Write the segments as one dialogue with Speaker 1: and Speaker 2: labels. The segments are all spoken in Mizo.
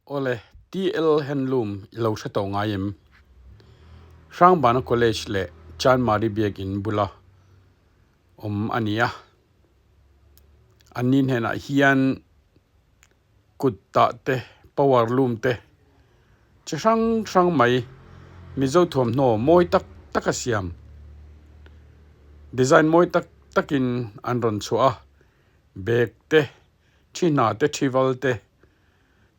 Speaker 1: Awle, TL Handloom i lo hre tawh ngai em? Hrangbana College leh Chanmari Biakin bula awm a ni a. Anni hnenah hian kut tah te, power loom te chi hrang hrang mai Mizo thuamhnaw mawi tak tak a siam. Design mawi tak takin an rawn chhuah a, bag te, thi hna te, thi val te,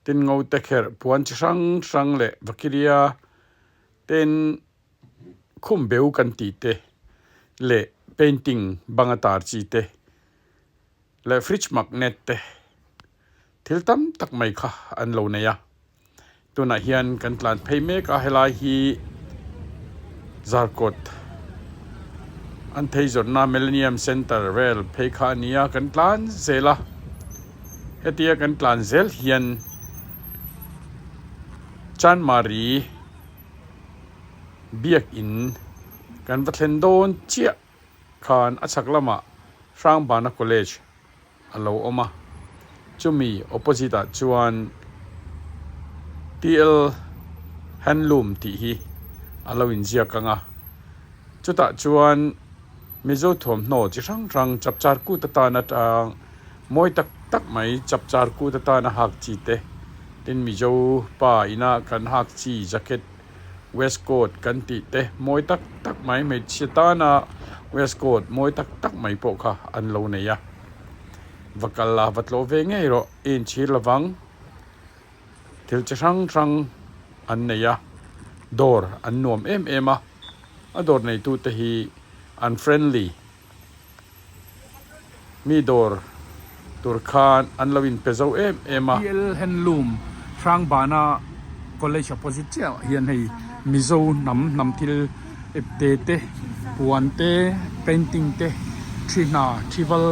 Speaker 1: tin ngo te kherh puan chi hrang hrang leh vakiria ten khum beu kan tih te leh painting banga tar chi te leh fridge magnet te thil tam tak mai kha an lo nei a. Tunah hian kan tlan phei mek a helai hi Zarkawt an thei zawrhna Millennium Centre vel phei kha a ni a kan tlan zel a hetia kan tlan zel hian Chanmari biakin kan va thlen dawn chiah khan a chhak lamah Hrangbana College a lo awm a, chumi opposite ah chuan TL Handloom tih hi a lo inziak ang a, chutah chuan Mizo thuamhnaw chi hrang hrang chapchar kut atan atang mawi tak tak mai chapchar kut atana hak chi te tin Mizo pa ina kan hak chi jacket waistcoat kan tih te mawi tak tak mai hmeichhia tana waistcoat mawi tak tak mai pawh kha an lo nei a va kal a va tlawh ve ngei rawh i inchhir lovang thil chi hrang hrang an nei a dawr an nuam em em a a dawr neitu te hi an friendly. Mi dawr tur khan an lo inpe zo em em a.
Speaker 2: PL Handloom Hrangbana College opposite chiah ah hian hei Mizo hnam hnam thil ipte te puan te painting te thi hna thi val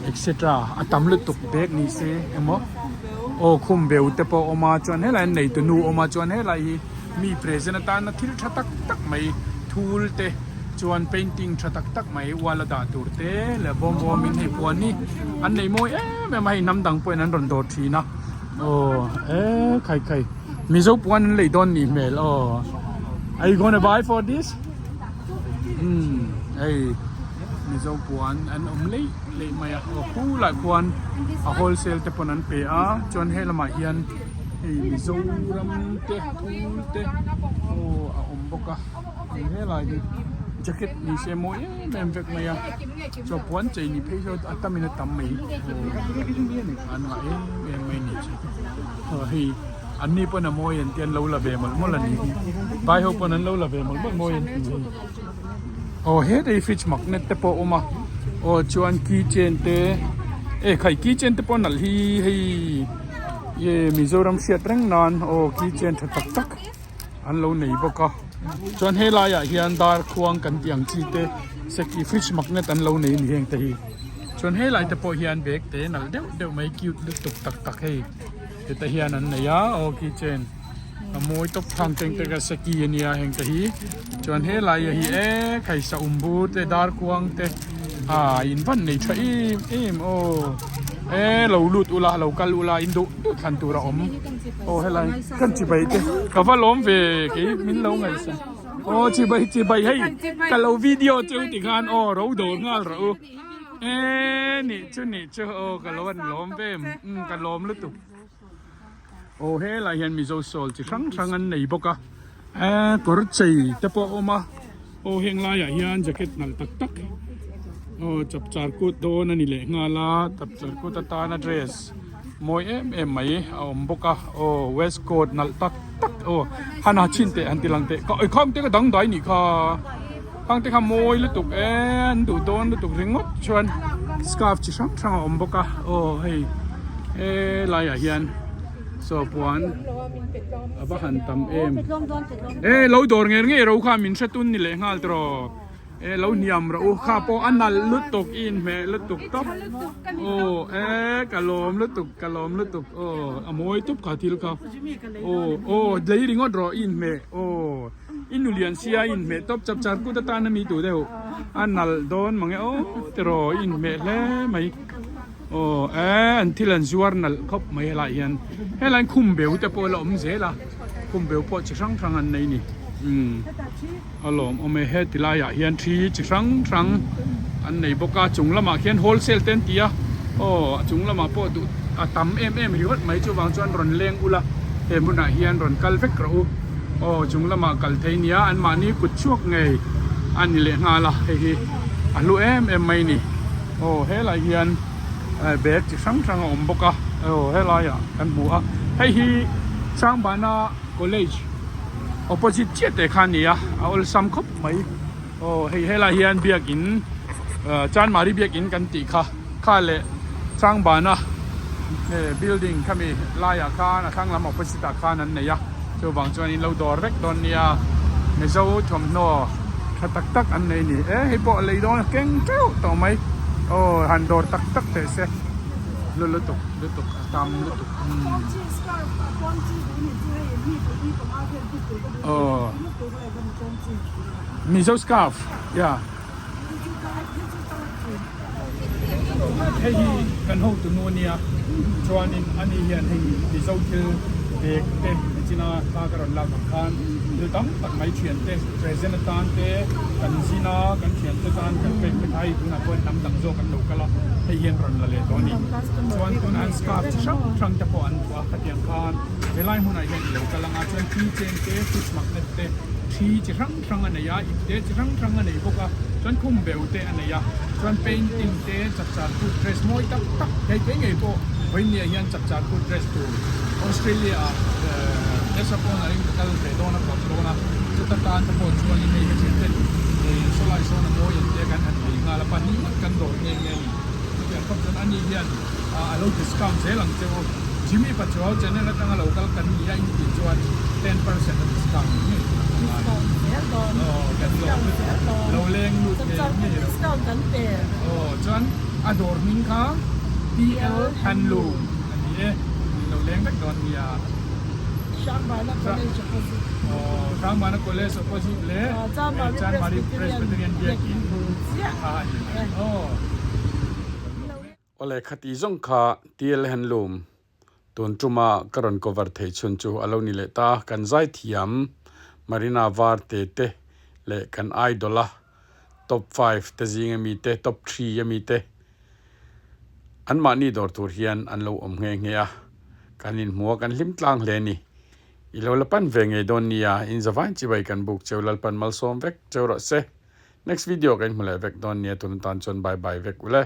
Speaker 2: etc a tam lutuk bag ni se emaw aw khum beu te pawh a awm a chuan helai an neitu nu a awm a chuan helai hi mi present atana thil tha tak tak mai thul te. Chuan painting tha tak tak mai wall a dah tur te leh bawm bawm in hei puan hi an nei mawi em em a hei hnam dang pawhin an rawn dawr thin a aw e khai khai mizo puan an lei dawn nih hmel aw are you gonna buy for this umm hei mizo puan an awm leih leih mai a aw khulai khuan a wholesale te pawn an pe a chuan he lamah hian hei mizoram te thul te aw a awm bawk a. Helai hi jacket ni se mawi em em vek mai a chaw puan chei ni phei chu a tam in a tam mai an ngah em em mai ni chu aw hei an ni pawn a mawi an tia an lo la ve mawlh mawlh a ni hi vai ho pawn an lo la ve mawlh mawlh mawi an ti hei aw hetah hi fridge magnet te pawh a awm a aw chuan keychain te e khai keychain te pawh a nalh hi hei e Mizoram hriat reng nan aw keychain tha tak tak. an lo nei bawk a chuan helai ah hian dar khuang kan tih ang chi te seki fridge magnet an lo nei a ni heng te hi chuan helai te pawh hian bag te nalh deuh deuh mai cute lutuk tak tak hei heta hian an nei a aw keychain a mawi tawp thang teng te kha seki a nia heng te hi chuan helai hi e khaisa um bur te dar khuang te ah in van nei tha em em aw e lo lut ula lo kal ula in duh duh thlan tur a awm. Aw helai kan chibai te ka va lawm ve kei min lo ngaihsan aw chibai chibai hei ka lo video cheu ti khan aw ro dawr nghal rawh u e nih chu nih chu aw ka lo an lawm ve em ka lawm lutuk aw helai hian mizo sawl chi hrang hrang an nei bawk a e kawr chei te pawh a awm a aw heng laiah hian jacket nalh tak tak aw chapchar kut dawn a ni leh nghal a chapchar kut atana dress. Mawi em em mai a awm bawk a aw waist coat nalh tak tak aw han ha chhin teh han ti lang teh ka khang te ka dangdai nih kha khang te kha mawi lutuk e an duh dawn lutuk ringawt chuan scarf chi hrang hrang a awm bawk a aw hei helai ah hian saw puan a va han tam em e lo dawr nger ngei ro kha min hre tun ni leh nghal tawh. E lo hniam rawh u kha pawh a nalh lutuk i inhmeh lutuk tawp aw e ka lawm lutuk ka lawm lutuk aw a mawi tup kha thil kha aw aw lei ringawt rawh i inhmeh aw i nu lian sia i inhmeh tawp chap char kut atana mi duh deuh a nalh dawn mange aw tiraw i inhmeh hle mai. Aw eh an thil an zuar nalh khawp mai helaiah hian helai hian khumbeu te pawh a la awm zel a khumbeu pawh chi hrang hrang an nei a ni umm a lawmawm e heti laiah hian thi chi hrang hrang an nei bawk a chung lamah khian wholesale te an ti a aw a chung lamah pawh duh a tam em em ringawt mai chuvang chuan rawn leng ula he hmunah hian rawn kal vek rawh u aw chung lamah kal thei nia anmahni kut chhuak ngei a ni leh nghal a hei hi a hlu em em mai a ni. Aw helai hian bag chi hrang hrang a awm bawk a aw helaiah kan hmu a hei hi Sangbana college opposite chiah teh kha a ni a a awlsam khawp mai aw hei helai hian biakin Chanmari biakin kan tih kha kha leh Sangbana building khami laiah khan a thlang lam opposite ah khan an nei a. Chuvang chuan in lo dawr vek dawn nia, Mizo thawmhnaw tha tak tak an nei ni. E hei pawh lei dawn a keng teuh tawh mai. Aw han dawr tak tak teh se. Lu lutuk lutuk a tam lutuk. Aw Mizo scarf ya. Hei hi kan hotu nu ania chuanin ani hian hei Mizo thil bag te nichina thla ka rawn lak ang khan thil tam tak mai thian te present atan te kan zina kan thian te tan kan pek te kha hei tunah pawh hnam dang zawk an lo kal a hei hian rawn la leh tawh a ni chuan tunah an scarf chi hrang hrang te pawh an duh a khatiang khan helai hmunah hian i lo kal anga chuan keychain te fish magnet te thi chi hrang hrang a nei a, ipte chi hrang hrang a nei bawk a, chuan khum beu te a nei a, chuan painting te chapchar kut dress mawi tak tak thei thei ngei pawh vawinia hian chapchar kut dress tur Australia ah nasa pawn a ring ka kal ve dawn a kawm dawn a, chuta tan te pawh chuanin hei ka thian ten sawlai sawn a mawi an tia kan han lei nghal a, pahnih ngawt kan dawr nghe nghe a ni, chutiang khawp chuan ani hian a lo discount zel ang che u. Jimmy Pachuau channel atanga lo kal kan nia in tih chuan 10% a discount ni ngei tur ang a ngai. Aw kan lawm lutuk lo leng lut ngei ngei ro. Aw chuan a dawr hming kha TL Handloom a ni e in lo leng vek dawn nia. Aw Hrangvana College opposite leh Chanmari Presbyterian Biakin kha a ni mai. Aw.
Speaker 1: Awle khati zawng kha TL Handloom tun tuma ka rawn cover thei chhun chu a lo ni leh ta. Kan zaithiam Marina Varte te leh kan idol a top five te zing ami te, top three ami te anmahni dawr tur hian an lo awm nghe nghe a. Kan inhmu a, kan hlim tlang hle a ni. I lo la pan ve ngei dawn nia, in zavain chibai kan buk cheu Lalpan malsawm vek cheu rawh se. Next video kan hmu leh vek dawn nia tun atan chuan bye bye vek ule.